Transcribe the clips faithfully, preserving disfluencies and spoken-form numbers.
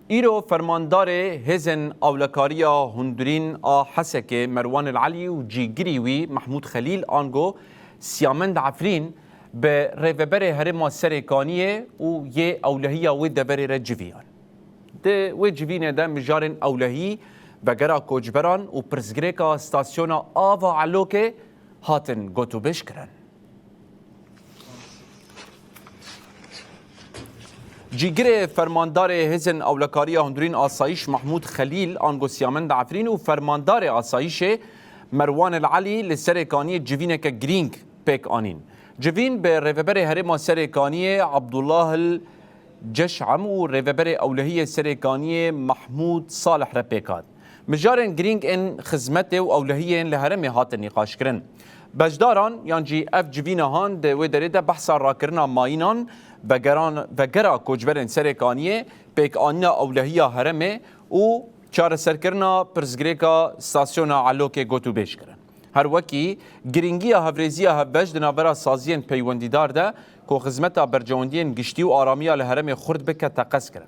Îro fermandarê Hêzên Ewlekariya Hundirîn a Hesekê Merwan El Elî û cîgirî wî Mehmûd Xelîl ango Siyamend Efrîn bi Rêveberê Herêma Serêkaniyê û yê ewlehiya wê deverê re civiyan. Di wê civînê de mijarên ewlehî, vegera koçberan û pirsgirêka stasyona ava Elokê hatin gotûbêj kirin. Cîgirê Fermandarê Hêzên Ewlekariya Hundirîn Asayîş Mehmûd Xelîl ango Siyamend Efrîn û Fermandarê Asayîşê Merwan El Elî li Serêkaniyê civîneke girîng pêk anîn. Civîn bi Rêveberê Herêma Serêkaniyê Abdullah El Ceşam û Rêveberê Ewlehiyê Serêkaniyê Mehmûd Salih re pêk hat. Mijarên girîng ên xizmetê û ewlehiyên li herêmê hatin nîqaşkirin. Beşdaran yan jî ev civîna han di wê derê de behsa rakirina mayînan, vegeran, vegera koçberên Serêkaniyê, pêkanîna ewlehiya herêmê û çareserkirina pirsgirêka stasyona Elokê gotûbêj kirin. Her wekî girîngiya hevrêziya hevbeş di navbera saziyên peywendîdar de ku xizmeta berjewendiyên giştî û aramiya li herêmê xurt bike teqez kirin.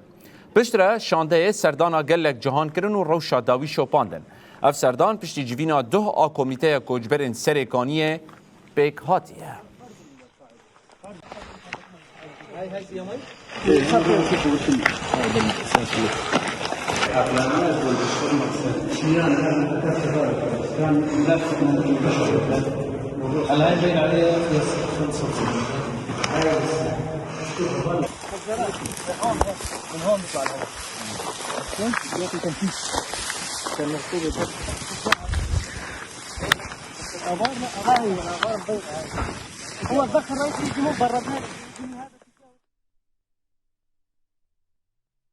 Piştre şandeyê serdana gelek cihan kirin û rewşa dawî şopandin. Ev serdan piştî civîna duh a Komîteya Koçberên Serêkaniyê pêk hatiye. هو دخل رئيس الجمهور برا.